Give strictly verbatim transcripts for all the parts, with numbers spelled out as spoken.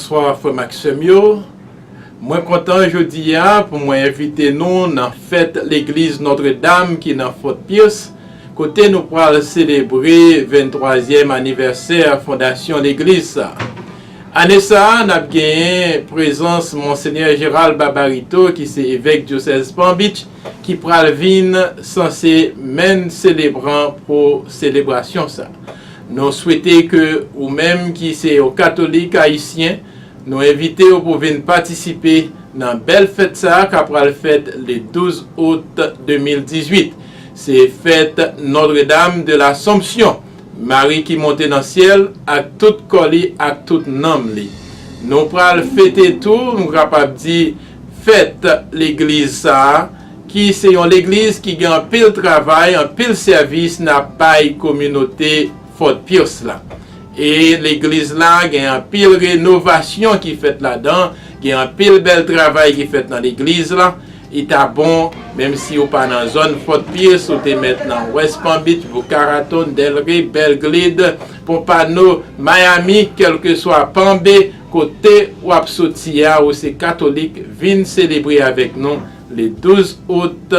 Bonswa frè m ak sè m yo. Mwen kontan jodi a pou mwen envite nou nan fèt legliz Notre Dame ki nan Fort Pierce, kote nou pral selebre venntwazyèm anivèsè fondasyon legliz sa. Ane sa a, n ap genyen prezans Monsenyè Gérald Barbarito, ki se evèk dyosèz Palm Beach, ki pral vin sanse menn selebran pou selebrasyon sa. Nou swete ke ou menm ki se yon katolik ayisyen, nou envite w pou vin patisipe nan bèl fèt sa a k ap pral fèt le douz out de mil dizuit. Se fèt Notre Dame de l'Assomption, Mari ki monte nan syèl ak tout kò li ak tout nanm li. Nou pral fete tou, nou kapab di, fèt legliz sa a, ki se yon legliz ki gen anpil travay, anpil sèvis n ap bay kominote Fort Pierce la. E legliz la gen anpil renovasyon ki fèt ladan, gen anpil bèl travay ki fèt nan legliz la. Li ta bon, menm si ou pa nan zòn Fort Pierce, ou te mèt nan West Palm Beach, Boca Raton, Delray, Belglade, Pompano, Miami, kèlkeswa Palm Bay, kote w ap soti a, ou se katolik, vin selebre avèk nou le douz out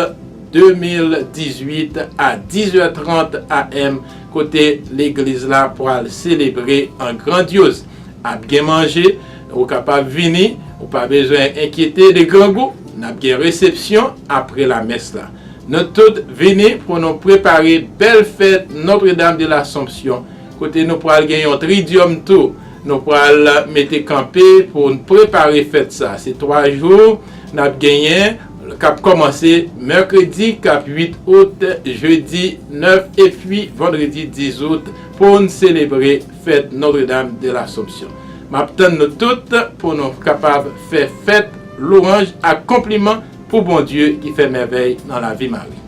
de mil dizuit a dizuit è trant A M, kote legliz la pral selebre an grandyoz. Ap gen manje, ou kapab vini, ou pa bezwen enkyete de grangou, n ap gen resepsyon apre lamès la. Nou tout vini pou nou prepare bèl fèt Notre Dame de l'Assomption, kote nou pral gen yon tridyòm tou. Nou pral mete kanpe pou n prepare fèt sa. Se twa jou n ap genyen, k ap kòmanse mèkredi k ap uit out, jedi nèf epi vandredi diz out pou n selebre fèt Notre Dame de l'Assomption. M ap tann nou tout pou nou kapab fè fèt lwanj ak konpliman pou Bondye ki fè mèvèy nan lavi Mari.